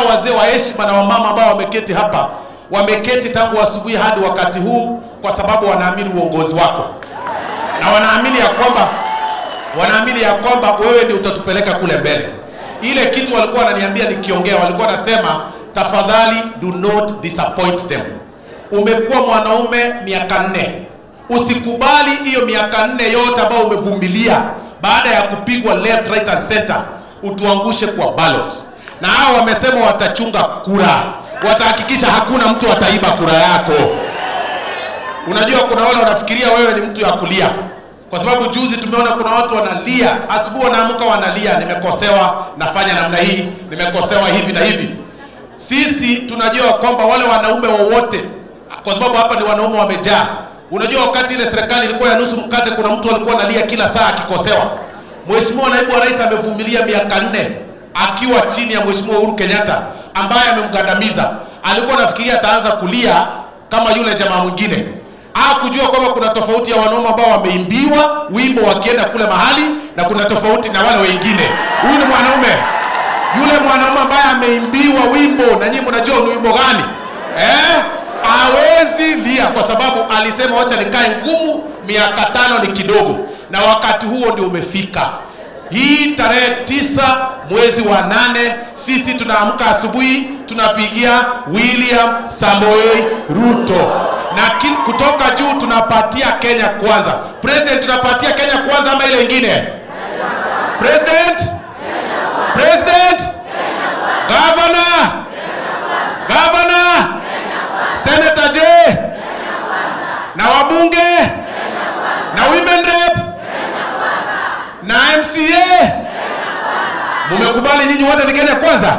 Hawa wazee wa heshima na wamama ambao wameketi hapa, wameketi tangu asubuhi hadi wakati huu kwa sababu wanaamini uongozi wako na wanaamini ya kwamba wewe ndio utatupeleka kule mbele. Ile kitu walikuwa wananiambia nikiongea, walikuwa wanasema, "Tafadhali, do not disappoint them. Umekuwa mwanaume miaka 4, usikubali hiyo miaka 4 yote ambayo umevumilia baada ya kupigwa left, right and center, utuangushe kwa ballot." Na hao wamesema watachunga kura, watahakikisha hakuna mtu ataiba kura yako. Unajua kuna wale wanafikiria wewe ni mtu ya kulia, kwa sababu juzi tumeona kuna watu wanalia, asubuhi wanaamka wanalia, "Nimekosewa, nafanya namna hii, nimekosewa hivi na hivi." Sisi tunajua kwamba wale wanaume wowote, kwa sababu hapa ni wanaume wamejaa. Unajua wakati ile serikali ilikuwa ya nusu mkate, kuna mtu alikuwa analia kila saa akikosewa. Mheshimiwa Naibu wa Rais amevumilia miaka 4 akiwa chini ya Mheshimiwa Uhuru Kenyatta ambaye amemgandamiza. Alikuwa anafikiria ataanza kulia kama yule jamaa mwingine. Hakujua kwamba kuna tofauti ya wanaume ambao wameimbiwa wimbo wakienda kule mahali na kuna tofauti na wale wengine. Huyu ni mwanaume, yule mwanaume ambaye ameimbiwa wimbo, na nyinyi mnajua ni wimbo gani, eh? Hawezi lia kwa sababu alisema, "Wacha nikae ngumu, miaka 5 ni kidogo," na wakati huo ndio umefika. Hii tarehe 9 mwezi wa 8, sisi tunaamka asubuhi tunapigia William Samoei Ruto na kutoka juu tunapatia Kenya Kwanza. President, tunapatia Kenya Kwanza ama ile ingine? President? President? Governor? Governor? Senator J? Na wabunge? Na women rep? Na MCA? Mumekubali nyinyi wote ni Kenya Kwanza?